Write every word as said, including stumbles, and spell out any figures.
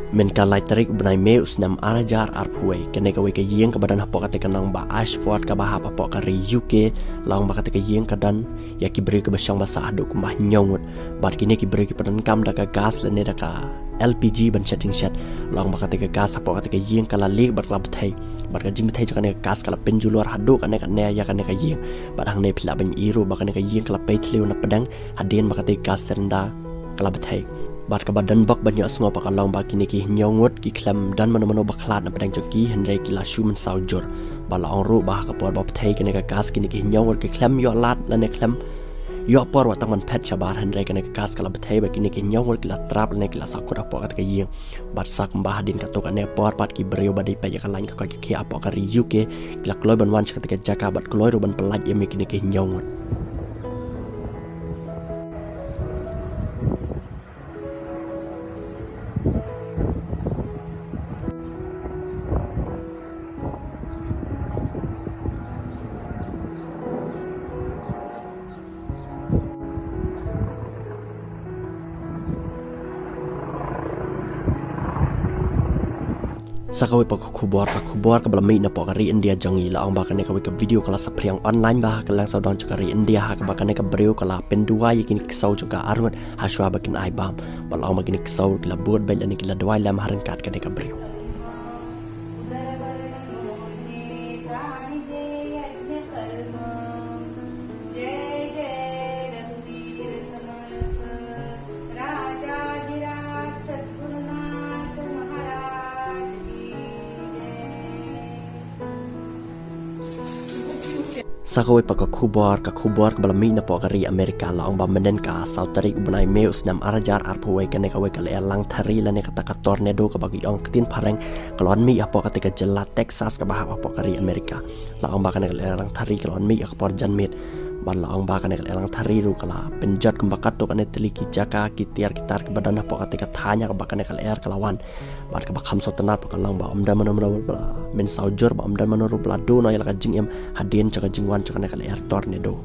Mynta ka lai tarik u bnai May u snem ar hajar arphew wei, kane kawei ka ïing kaba don hapoh katei ka nongbah Ashford kaba hap hapoh ka ri U K, la ong ba katei ka ïing ka don ïa ki briew kiba shong ba sah haduh kumba hynñiew ngut. Bad kine ki briew ki pyndonkam da ka gas lane da ka L P G ban shet jingshet. La ong ba katei ka gas hapoh katei ka ïing ka la leak bad ka la bthei. Bad ka jingbthei jong kane ka gas ka la pynjulor haduh kane kane ïa kane ka ïing. Bad hangne phi lah ban ïohi ruh ba kane ka ïing ka la pei thliew na pdeng hadien ba katei ka gas cylinder ka la bthei. Bad kaba don bok ban ïohsngew pat ka long ba kine ki hynñiew ngut ki khlem don mano mano ba khlad na pdeng jong ki, hynrei ki la shu mynsaw jur. Bad la ong ruh ba ha ka por ba bthei kane ka gas kine ki hynñiew ngut ki khlem ïoh lad lane khlem ïoh por wat tang ban phet shabar, hynrei kane ka gas ka la bthei bad kine ki hynñiew ngut ki la trap lane ki la sahkut hapoh katei ka ïing. Bad sa kumba hadien katto katne por pat ki briew ba dei peit ïa ka line ka koit ka khiah hapoh ka ri U K ki la kloi ban wan sha katei ka jaka bad kloi ruh ban pyllait ïa kine ki hynñiew ngut. Sa kawei pat ka khubor, ka khubor kaba la mih napoh ka ri India jong ngi, la ong ba kane kawei ka video ka la saphriang online ba ha ka liang sawdong jong ka ri India, ha kaba kane ka briew ka la pynduwai ïa kine ki ksew jong ka arngut ha shuwa ba kin ai bam. Bad la ong ba kine ki ksew ki la bud beit lane ki la duwai lem ha ryngkat kane ka briew. Sa kawei pat ka khubor, ka khubor kaba la mih napoh ka ri Amerika, la ong ba mynhynnin ka saw tarik u bnai May u snem ar hajar arphew wei, kane kawei ka lyer langthari lane kata ka tornado kaba ki ong ktien phareng ka la wan mih hapoh katei ka jylla Texas kaba hap hapoh ka ri Amerika. La ong ba kane ka lyer langthari ka la wan mih ha ka por janmiet. Bad la ong ba kane ka lyer langthari ruh ka la pynjot kumba katto katne tylli ki jaka ki tiar ki tar kiba don hapoh katei ka thaiñ ha kaba kane ka lyer ka la wan. Bad kaba kham sngewtynnat pat ka long ba ym don mano mano ba la mynsaw jur, ba ym don mano ruh ba la duh noh ïa la ka jingim hadien jong ka jingwan jong kane ka lyer tornado.